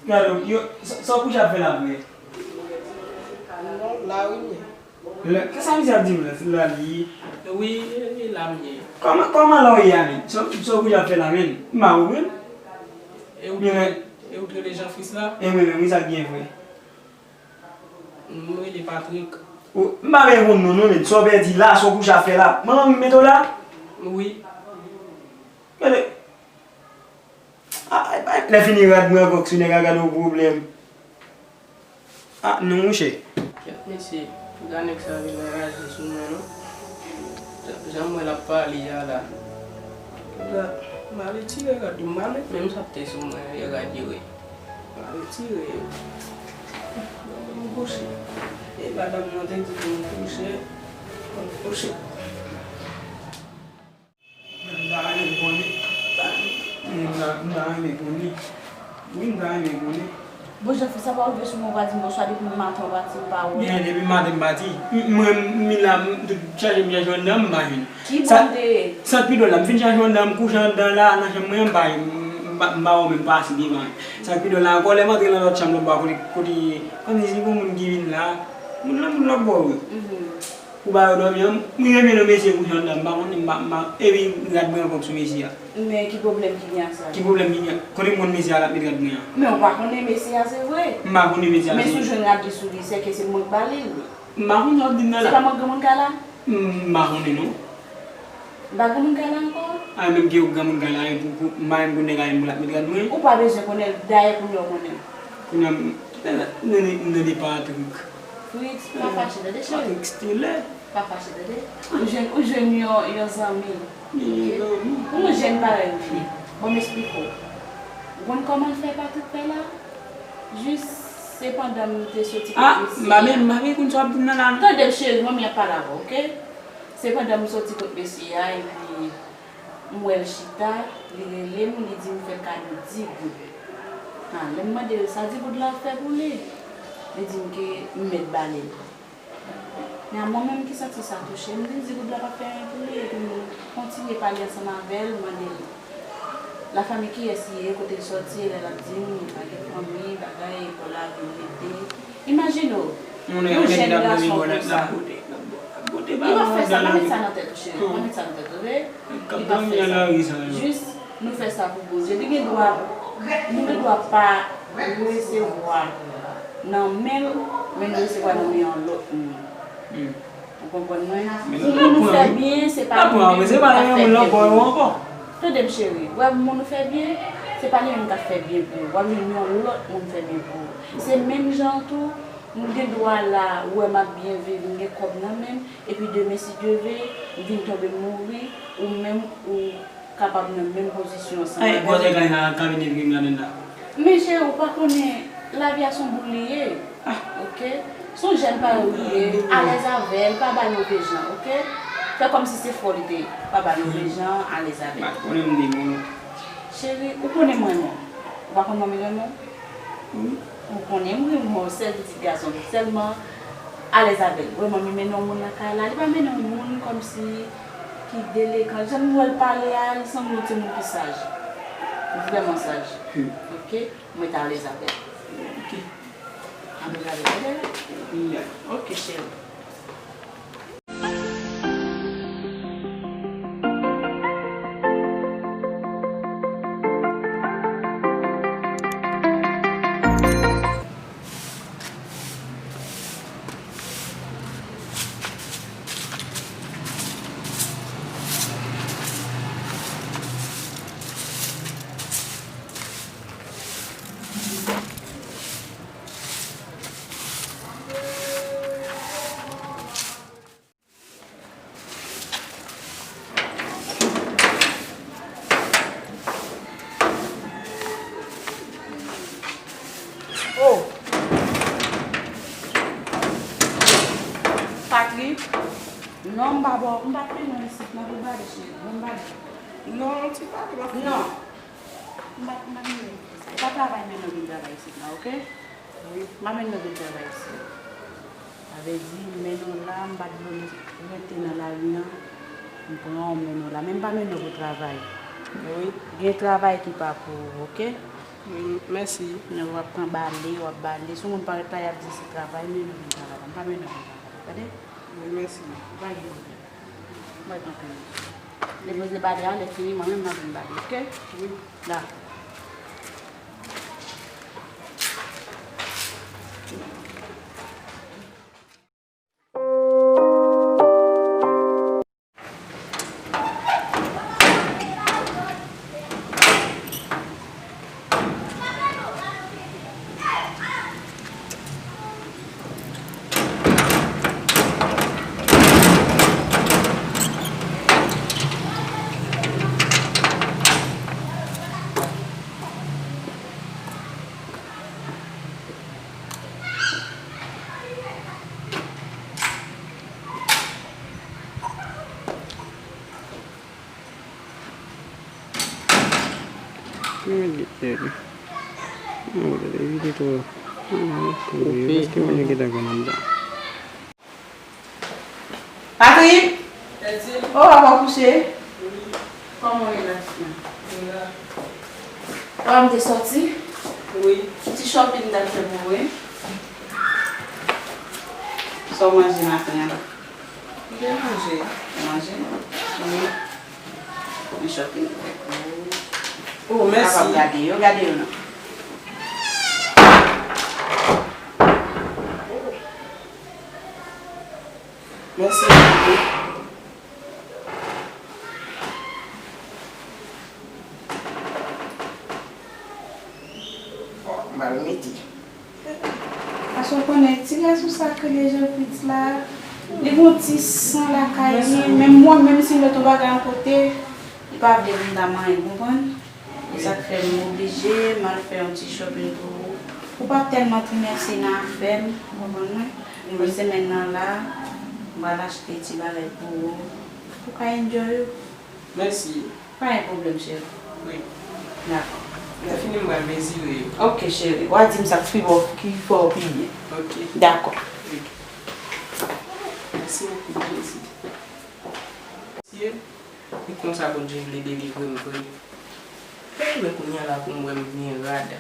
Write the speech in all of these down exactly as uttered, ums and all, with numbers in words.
Gade w, yo, sa, sa w kouche ap fè la vre? Non, la wi m ye. Lè, kisa misye ap di m la, la li ye? Wi, e la m ye. Kòman, kòman la w ye a menm? Sa, sa w kouche ap fè la menm? M pa konprann. E ou te, e ou te rele Jean Fils la? E mwen menm, wi, sa k gen vre? M rele Patrick. Ou, m pa bezwen konn non, non, men sa w pèdi la, sa w kouche ap fè la. Manman m mete w la? Wi. Gade. Ah, lè fini rad mwen ankò, si nèg a gade yon pwoblèm. Ah, non, monchè. Kèt, mesye, gade nèg sa vin anraje sou mwen, non. Jan, jan m wè l ap pale a la. Gad, m a retire rad yo, m pa met menm sa k te sou mwen an, e rad yo ye. M a retire yo. Ban m kouche. E madanm nan te di pou m kouche. Ban m kouche. M ta renmen konnen. M ta, m ta renmen konnen. Wi, m ta renmen konnen. Bon, Jean Fils, sa pa rive sou mwen, w pa di m bonswa, depi maten w pati, m pa wè w. Byen, depi maten m pati. M, mwen, m vin la, m t-, chèche m chèche anndan, m pa jwenn. Ki bò w te ye? Sant pi dwòl la, m fin chèche anndan, m kouche anndan la, nan chanm mwen an, m pa, m, m pa, m pa wè w menm pase devan. Sant pi dwòl la, ankò lè m antre nan lòt chanm nan, m pa kote, kote, kòmsi si gon moun ki vin la, moun lan, moun lòt bò, wi. Mhm. Pou ba yo dòmi an, m rive jwenn yon mesye kouche anndan, m pa konnen, m pa, m pa, epi rad mwen ankò sou mesye a. Men ki pwoblèm ki gen ak sa? Ki pwoblèm ki gen? Kote m konn mesye a l ap met rad mwen an? Men ou pa konnen mesye a, se vre. M pa konnen mesye a, se vre. Men si w jwenn rad li sou li, sèke se mwen k ba li l. M pa konnen sa w ap di m nan la. Se pa mwen k granmoun kay la? M pa konnen non. M pa granmoun kay la ankò? A, menm ke ou granmoun kay la, e pou, pou, m pa menm konnen kay m pou l ap met rad mwen. Ou pa bezwen konnen l, dayè kounye a w konnen l. Kounye a, m, m tande, m tande Patrick. Fritz, pa fache, tande, cheri. Patrick Stiller. Pa fache, tande. Ou jwenn, ou jwenn yon, yon zanmi. Yon zanmi. Yon jèn parèy ou ye. Bon, m esplike w. Ou konn kòman l fè Patrick fè la? Jis se pandan m te soti kot mesye a. Ah, m pa menm, m pa menm konn sa w ap di m nan la, non. Tande m, cheri, manmi ap pale avè w, oke? Se pandan m soti kot mesye a, epi m wè l chita, li rele m, li di m fè l kado di goud. Ah, lè m mande l sa di goud la ap fè pou li, li di m ke m mèt ba li l. Men a mwen menm ki santi sa touche m, m di di goud la p ap fè anyen pou li, epi m kontinye pale ansanm avè l, mande l lafanmi kiyès li ye, kote l sòti, e lè l ap di m li pa gen fanmi, bagay, ekòl la vin rete. Imajine w, yon jèn gason konsa. Li p ap fè sa, pa met sa nan tèt ou, cheri, pa met sa nan tèt ou, tande? Li p ap fè sa. Jis nou fè sa pou Bondye. Li gen dwa, nou gen dwa pa resevwa nan men l, men nou resevwa nan men yon lòt moun. Hmm. Ou konprann mwen? Pou moun ou fè byen, se pa li menm ki ka fè byen pou ou. Tande m, cheri, w ap moun ou fè byen, se pa li menm k ap fè byen pou ou. W ap jwenn yon lòt moun fè byen pou ou. Se menm jan an tou, m gen dwa la, ou wè m ap byen viv, m gen kòb nan men m, epi demen, si Dye ve, m vin tonbe mouri, ou menm, ou kapab nan menm pozisyon ansanm avè m. Ay, bòzè kay la, kabinè krim ladann la. Men cheri, ou pa konnen, lavi a se yon boul li ye. Ah. Oke? Se yon jèn parèy ou ye, alèz avè l, pa ba l move jan, oke? Fè kòmsi se fò li te ye, pa ba l move jan, alèz avè l. M pa t konnen m te gen yon lòt. Cheri, ou konnen m renmen w. Ou pa konn manmi renmen w? Wi. Ou konnen m renmen w, sèl pitit gason m. Sèlman, alèz avè l. Vrèman, li mennen yon moun nan kay la. Li pa mennen yon moun kòmsi ki delekan. Jan m wè l pale a, li sanble yon timoun ki saj. Vrèman saj. Hmm. Oke? Mwen ta alèz avè l. Oke. Ann nou gade, tande? Wi. Oke, cheri. Oh! Patrick? Non, m pa bò, m pa t mennen w isit nan pou bale, cheri. Bon, m bale. Non, ti bale, m ap fè. Non. M pa, m pa t mennen w isit. E pa travay m mennen w vin travay isit la, oke? Wi. M pa mennen w vin travay isit. Sa vle di, m mennen w la, m pa t vle w rete nan lari a, m pran w, m mennen w la. Men m pa mennen w pou travay. Wi. Gen travay ki pa pou ou, oke? Wi, mèsi. Kounye a w ap pran bale, w ap bale. Si yon moun parèt la, y ap di se travay, men nou vin travay la. M pa mennen w vin travay la. Tande? Wi, mèsi. Ou pa gen pwoblèm. Mwen tanpri. Depoze bale a, lè fini, mwen menm, m ap vin bale, oke? Wi. Dakò. Patrick! Oh, papa kouche? Kòman w ye la? Papa m te sòti? Wi. Yon ti shopping m t al fè pou ou, wi. Sa w manje maten an? M te manje. Manje? Wi. Yon shopping. Oh, mèsi. Kapab gade yo, gade yo non. Mèsi. Bon, m al mete. Paske w konnen, ti gason sa k rele Jean Fritz la, li gon ti san lakay li. Menm mwen, menm si m mete yon bagay yon kote, li pa vle pou m ta manyen, w konprann? E sa k fè m oblije, m al fè yon ti shopping pou ou. Ou p ap tèlman trimèse nan afè m, w konprann mwen? Yon semèn nan la, m pral achte ti bagay pou ou. Ou ka enjoy ou. Mèsi. Pa gen pwoblèm, cheri. Wi. Dakò. Lè fini, m pral mezire yo. Ok, cheri. W a di m sa k pi bon, ki fè w pi byen. Ok. Dakò. Wi. Mèsi anpil, Jezi. Mesye, e konsa Bondye vle delivre m vre. Men kounye a la pou m wè m byen rad.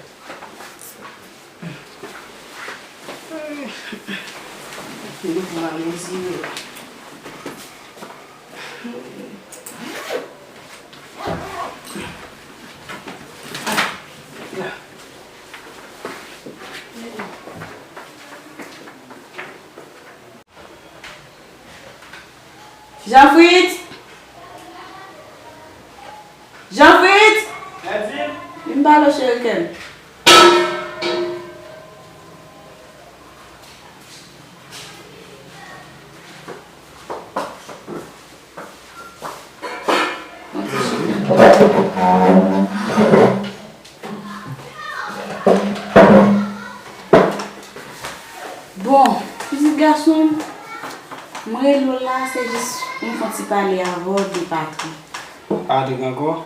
Pou m al mezire. Jean Fritz! Jean Fritz! Vin pale w cheri kè m. Bon, pitit gason m, m rele w la, se jis pou m fè yon ti pale avè w de Patrick. Patrick ankò?